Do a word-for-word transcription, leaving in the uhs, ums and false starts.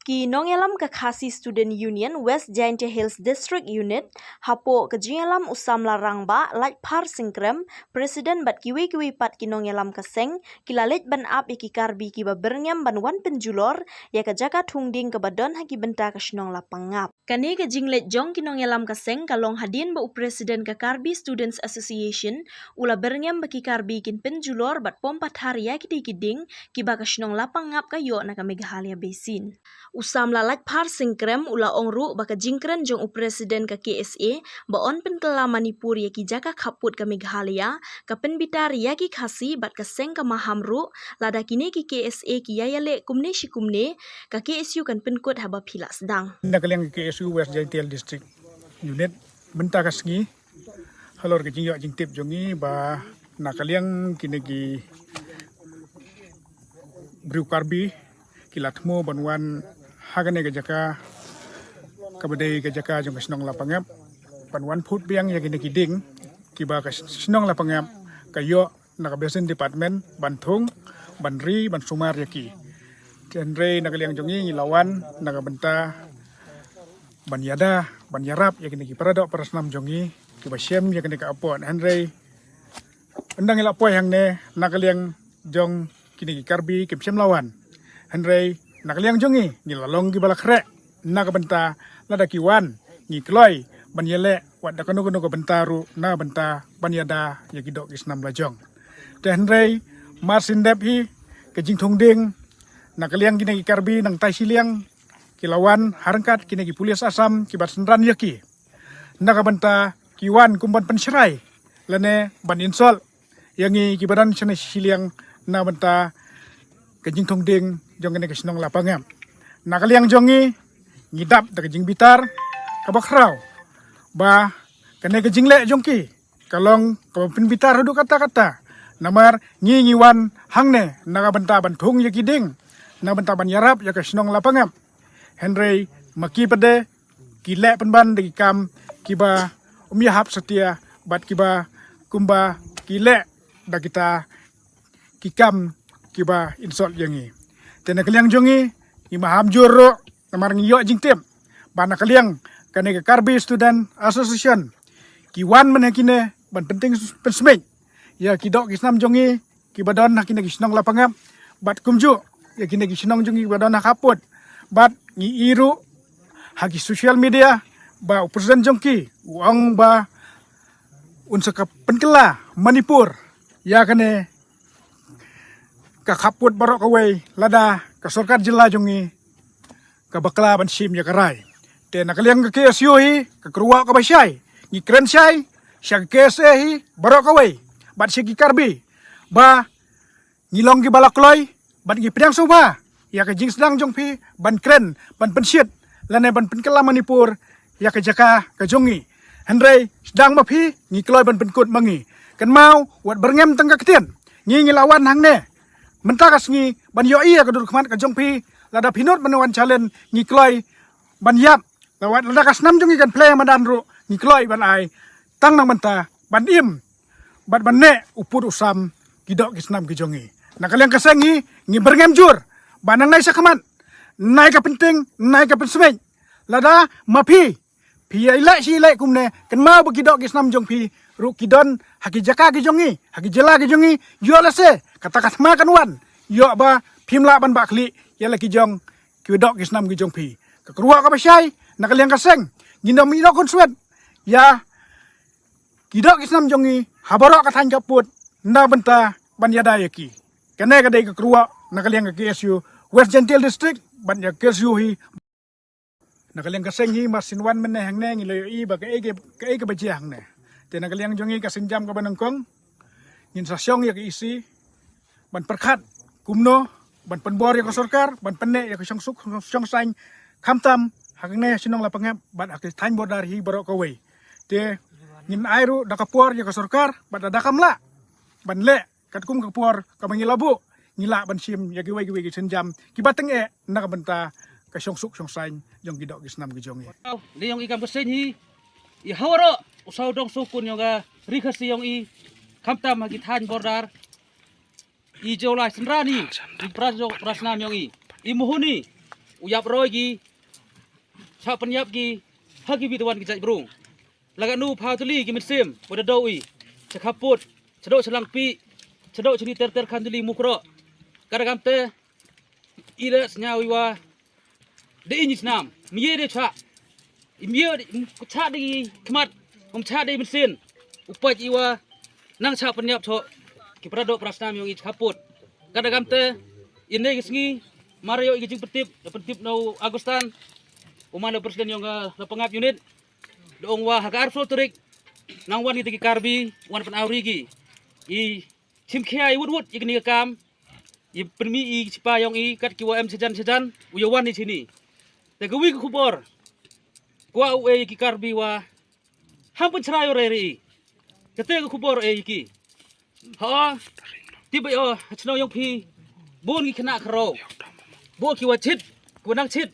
Ki nongïalam ka Khasi Student Union West Jaintia Hills District Unit, hapoh ka jingïalam u samla rangbah Laitphar Singkrem, President bad kiwei kiwei pat ki nongïalam ka seng, ki la leit ban ap ïa ki Karbi kiba byrngem ban wan pynjulor ïa ka jaka thung dieng kaba don ha ki bynta ka shnong Lapangap. Kane ka jingleit jong ki nongïalam ka seng ka long hadien ba u President ka Karbi Students Association u la byrngem ba ki Karbi kin pynjulor bad pom pathar ïa kitei ki dieng kiba ka shnong Lapangap ka ïoh na ka Meghalaya Basin. U samla Laitphar Singkrem u la ong ruh ba ka jingkren jong u President ka K S A ba yn pynkylla Manipur ïa ki jaka khappud ka Meghalaya ka pynbitar ïa ki Khasi bad ka seng ka maham ruh, lada kine ki K S A ki ïa ïaleh kumne shi kumne, ka K S U kan pynkut haba phi la sdang. Na ka liang ka K S U West Jaintia Hills District Unit, mynta ka sngi halor ka jingïoh jingtip jong ngi ba na ka liang kine ki briew Karbi ki la thmu ban wan ha kane ka jaka kaba dei ka jaka jong ka shnong Lapangap ban wan phut biang ïa kine ki dieng kiba ka shnong Lapangap ka ïoh na ka Basin Department ban thung, ban ri, ban sumar ïa ki. Hynrei na ka liang jong ngi ngi la wan na ka bynta ban ïada, ban ïarap ïa kine ki paradoh parasnam jong ngi kiba shem ïa kine ka apot. Hynrei ynda ngi la poi hangne na ka liang jong kine ki Karbi kim shem la wan. Hynrei na ka liang jong ngi ngi la long kiba la khreh na ka bynta lada ki wan ngi kloi ban ïaleh wat da kano kano ka bynta ruh na ka bynta ban ïada ïa ki doh ki snam la jong. Te hynrei mar syn dep hi ka jingthung dieng na ka liang kine ki Karbi nangtai shiliang ki la wan ha ryngkat kine ki pulit Assam kiba synran ïa ki na ka bynta ki wan kum ban pynshrai lane ban insult ïa ngi kiba don shane shiliang na bynta ka jingthung dieng jong kane ka shnong Lapangap. Na ka liang jong ngi ngi dap da ka jingbitar kaba khraw ba kane ka jingleh jong ki ka long kaba pynbitar haduh katta katta. Namar ngi ngi wan hangne na ka bynta ban thung ïa ki dieng, na ka bynta ban ïarap ïa ka shnong Lapangap. Hynrei ma ki pat de ki leh pynban da ki kam kiba ym ïahap satia bad kiba kumba ki leh da kita ki kam kiba insult ïa ngi. Te na ka liang jong ngi ngi maham jur ruh namar ngi ïoh jingtip ba na ka liang kane ka Karbi Student Association ki wan mynne kine ban pynting pynsmit ïa ki doh ki snam jong ngi kiba don ha kine ki shnong Lapangap bad kumjuh ïa kine ki shnong jong ngi kiba don ha khappud. Bad ngi i ruh ha ki social media ba u President jong ki u ong ba un sa ka pynkylla Manipur ïa kane ka khappud baroh kawei lada ka sorkar jylla jong ngi ka bakla ban shim ïa ka rai. Te na ka liang ka K S U hi ka kyrwoh kaba shai ngi kren shai sha ka K S A hi baroh kawei bad sha ki Karbi ba ngi long kiba la kloi bad ngi pdiang sngewbha ïa ka jingsdang jong phi ban kren ban pynshit lane ban pynkylla Manipur ïa ka jaka ka jong ngi. Hynrei sdang ma phi ngi kloi ban pynkut ma ngi. Kynmaw wat byrngem tang ka ktien, ngi ngi la wan hangne mynta ka sngi ban ïohi ïa ka dur khmat ka jong phi. Lada phi nud ban wan challenge ngi kloi ban ïap. Lada wat lada ka snam jong ngi kan plie madan ruh ngi kloi ban ai tang nang mynta ban im bad ban neh u pud u sam ki doh ki snam ki jong ngi. Na ka liang ka seng ngi ngi byrngem jur ba nangne sha khmat nai ka pynting nai ka pynsmit. Lada ma phi phi ïa leh shi leh kumne kynmaw ba ki doh ki snam jong phi ruh ki don ha ki jaka ki jong ngi ha ki jylla ki jong ngi. Ïoh lehse kata ka thma kan wan ïoh ba phim lah ban bah khlieh ïa la ki jong ki doh ki snam ki jong phi. Ka kyrwoh kaba shai na ka liang ka seng ngin ym ïoh khun swet ïa ki doh ki snam jong ngi ha baroh ka thaiñ khappud na bynta ban ïada ïa ki. Kane ka dei ka kyrwoh na ka liang ka K S U West Jaintia Hills District bad ïa ka K S U hi. Na ka liang ka seng hi mar syn wan mynne hangne ngi la ïohi ba kaei kaei kaba jia hangne. Te na ka liang jong ngi ka sienjam kaba nyngkong ngin sa shong ïa ka E C ban pyrkhat kumno ban pynbor ïa ka sorkar ban pynneh ïa ka shongsuk shongsaiñ khamtam hangne shnong Lapangap bad ha ka thaiñ border hi baroh kawei. Te ngin ai ruh da ka por ïa ka sorkar bad da kam lah ban leh katkum ka por kaba ngi la buh ngi lah ban shim ïa kiwei kiwei ki sienjam kiba tyngeh na ka bynta ka shongsuk shongsaiñ jong ki doh ki snam ki jong ngi. Lei ïong i kam ka seng hi i hawroh u saw dong sukun ïong ka ri Khasi ïong i khamtam ha ki thaiñ border i jolai synran i i pras jong prasnam ïong i i muhuni u ïap roi ki, shah pynïap ki ha ki bit wan ki jait brung. La katno pha tylli ki mynsiem ba da daw i sha khappud, shadoh sha Langpih, shadoh shini ter ter khan tylli Mukroh. Ka da kamte i leh sngew i wa da i ngi snam, mye de chah, mye chah de i khmat, um chah de i mynsiem. U pait i wa nang shah pynïap choh ki para doh para snam yong i sha khappud. Ka da kamte ine ki sngi mar ïoh i ki jingpyntip, da pyntip na u Augustan, u man u president yong ka Lapangap unit, da ong wa ha ka arphew tarik nang wan kita ki Karbi wan pynawri ki. I chim khia i wut wut i kini ka kam, i pynmih i shipa yong i kat ki wa em shajan shajan u ïa wan i chini. Te ka wi ka khubor kwah u e ki Karbi wa ham pynchrai u re re i. Kate ka khubor e ki. Ha, tip ba o ha chnong yong phi bun ki khynnah khraw, bun ki wa chit, ki wa nang chit,